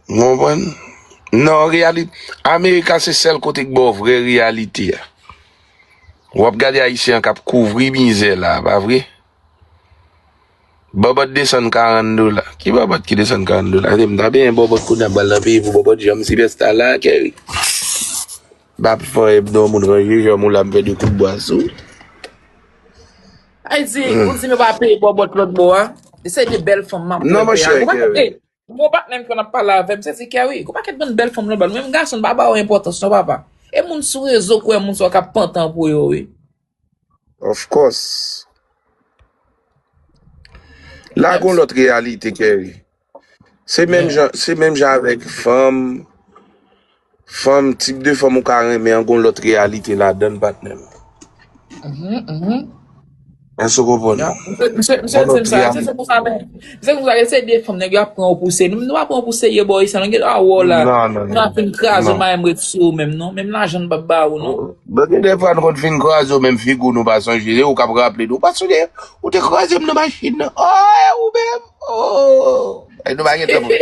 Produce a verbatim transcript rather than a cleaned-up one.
Ou konprann? Non, reyalite. Amerika se sèl kote k ba w vrè reyalite a. W ap gade Ayisyen an k ap kouvri mizè la, pa vre? Bòbòt desann karant dola. Ki bòbòt ki desann karant dola? Gade, m ta benyen bòbòt kounye a, m pral nan peyi pou bòbòt janm Silvesta la, Kerry. M ap fè yon moun ranje janm ou la, m fè de kout bwa sou. Ay di, ou di nou pa peye bòbòt lòt bò a. Se de bèl fanm m ap Non, pran monchè, a. Ou pa Kerry. Ey, Gon patnè m ki konn ap pale avè m, se di, Kerry, gon pakèt bann bèl fanm nan bal. Menm gason, pa ba yo enpòtans non, papa. E moun sou rezo kwè moun sa yo k ap pantan pou yo, wi. Of course. La gon lòt reyalite, Kerry. Se menm jan, se menm jan avèk fanm, fanm, tip de fanm ou ka renmen an, gon lòt reyalite ladan l, patnè m. Mhm, mhm. Èske w konprann? Misye, misye, misye, misye, misye, misye, se pou sa, men. Misye, pou sa, se de fanm, nèg yo ap pran w pou serye. Nou, nou pa pran w pou serye, bò, isit, nou gen a wò la. Non, non, non. Nou ap fin kraze, non. Mayi m ret sou ou menm, non. Menm lajan n p ap ba ou, non. Bon, gen de fwa nou konn fin kraze w, menm figi w nou pa sonje. Se ou k ap raple nou. Ou pa sonje, ou te kraze m nan machin nan. Oh, e ou menm. Oh. E nou pa gen tan pou